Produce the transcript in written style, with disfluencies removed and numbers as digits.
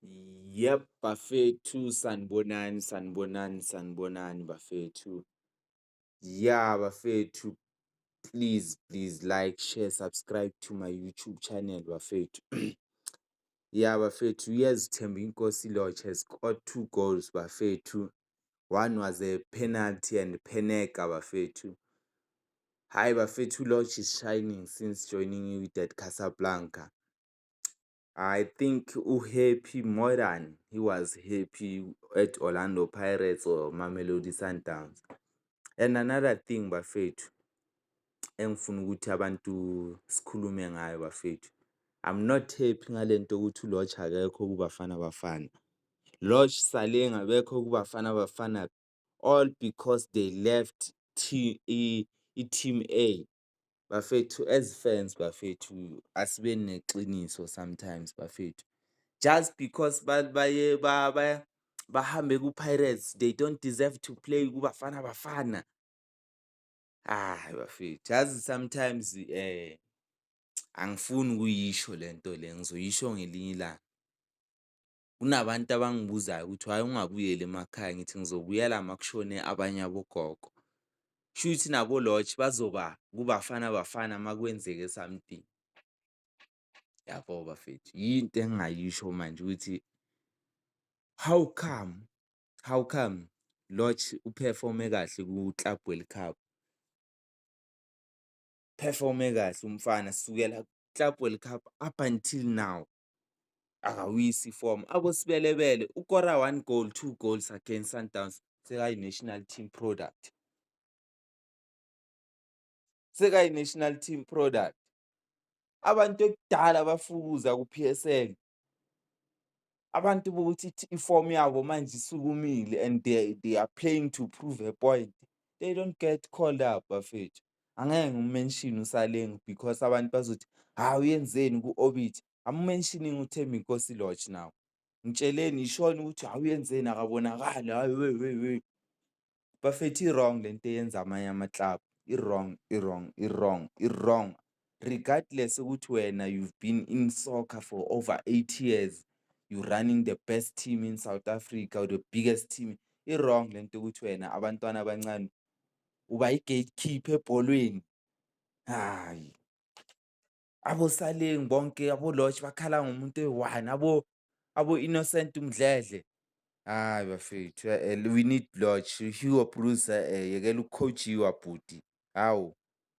Yep, bafethu, sanibonani, sanibonani, sanibonani bafethu. Yeah, bafethu, please, please like, share, subscribe to my YouTube channel, bafethu. Yeah, bafethu, yes, Thembinkosi Lorch has scored two goals, bafethu. One was a penalty and Peneka, bafethu. Hi, bafethu, Lorch is shining since joining Wydad Casablanca. I think happy more than he was happy at Orlando Pirates or Mamelodi Sundowns. And another thing, bafethu, engifuna ukuthi abantu sikhulume ngayo, bafethu. I'm not happy ngalento ukuthi uLorch akekho kuBafana Bafana. Lorch, Saleng abekho kuBafana Bafana all because they left i-team A. Bafethu, as fans, bafethu, asibeni neqiniso sometimes, bafethu. Just because baye bahambe ku-Pirates, they don't deserve to play kuBafana Bafana. Ah, bafethu, yazi sometimes angifuni ukuyisho lento le, ngizoyisho ngelinye ilanga. Kunabantu abangibuzayo ukuthi why ungabuyeli emakhaya, ngithi ngizobuyela makushone abanye abogogo. Kushuthi nabo Lorch bazoba kuBafana Bafana makwenzeke something. Yabo bafethu, yinto engingayisho manje ukuthi how come Lorch u-perform-e kahle ku-Club World Cup? Perform-e kahle umfana sukela Club World Cup up until now akawisi i-form. Abo Sebelebele ukora one goal, two goals against Sundowns, sekayi-national team product. Sekayi-national team product. Abantu ekudala bafukuza ku-P_S_L, abantu bokuthi i-form yabo manje isukumile and they are playing to prove a point, they don't get called up, bafethu. Angeke ngimu-mention uSaleng because abantu bazothi, "Hawu, uyenzeni ku-Orbit?" I'm mentioning uThembinkosi Lorch now. Ngitsheleni yishoni ukuthi, "Hawu, uyenzeni, akabonakali, hhayi we we we." Bafethu, i-wrong lento eyenza amanye ama-club, i-wrong, i-wrong, i-wrong, i-wrong. Regardless ukuthi wena you've been in soccer for over 8 years, you running the best team in South Africa or the biggest team, i-wrong lento yokuthi wena abantwana abancane uba i-gatekeeper ebholweni. Hhayi, abo-Saleng bonke, abo-Lorch bakhala ngomuntu oyi-one, abo-Innocent Mdledle. Hhayi bafethu, we need Lorch. Hugo Broos, yekela uku-coach-iwa bhuti, hawu.